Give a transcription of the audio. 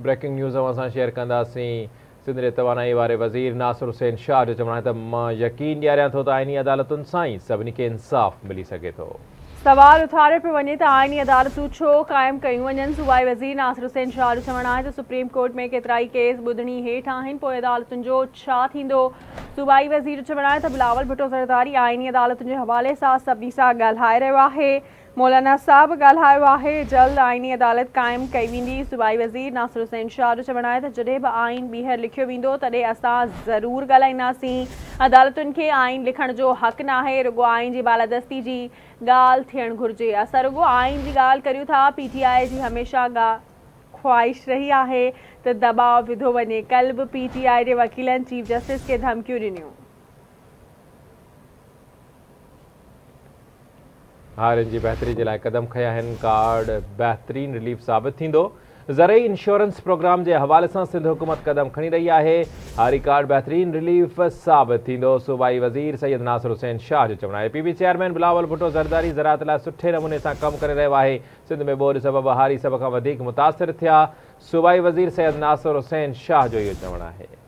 Breaking news اوهان سان share ڪنداسين. سنڌ جي توانائي واري وزير ناصر حسين شاهه جو چوڻ آهي ته مان يقين ڏياريان ٿو ته آئيني عدالتن سان ئي سڀني کي انصاف ملي سگهي ٿو. سوال اٿاريو پيو وڃي ته آئيني عدالتون ڇو قائم ڪيون وڃن؟ صوبائي وزير ناصر حسين شاهه جو چوڻ آهي ته سپريم ڪورٽ ۾ ڪيترائي ڪيس ٻڌڻي هيٺ آهن پوء عدالتن جو ڇا ٿيندو؟ صوبائي وزير جو چوڻ آهي ته بلاول ڀٽو زرداري آئيني عدالتن جي حوالي سان سڀني سان ڳالهائي رهيو آهي. مولانا صاحب ڳالهايو آهي، جلد آئيني عدالت قائم ڪئي ويندي، صوبائي وزير ناصر حسين شاهه جو چوڻ آهي ته جڏهن به آئين ٻيهر لکيو ويندو تڏهن اسان ضرور ڳالهائينداسين، عدالتن کي آئين لکڻ جو حق ناهي، رڳو آئين جي بالادستي جي ڳالهه ٿيڻ گهرجي، اسان رڳو آئين جي ڳالهه ڪريون ٿا، پي ٽي آء جي هميشه خواهش رهي آهي ته دٻاء وڌو وڃي، ڪلهه به پي ٽي آء جي وڪيلن چيف جسٽس کي ڌمڪيون ڏنيون. هارين جي بهتري جي لاء قدم کنيا آهن، ڪارڊ بهترين رليف ثابت ٿيندو، زرعي انشورنس پروگرام جي حوالي سان سنڌ حڪومت قدم کڻي رهي آهي، هاري ڪارڊ بهترين رليف ثابت ٿيندو، صوبائي وزير سيد ناصر حسين شاهه جو چوڻ آهي P P chairman Bilawal Bhutto Zardari زراعت لاء سٺي نموني سان ڪم ڪري رهيو آهي، سنڌ ۾ ٻوڏ سبب هاري سڀ کان وڌيڪ متاثر ٿيا، صوبائي وزير سيد ناصر حسين شاهه جو اهو چوڻ آهي.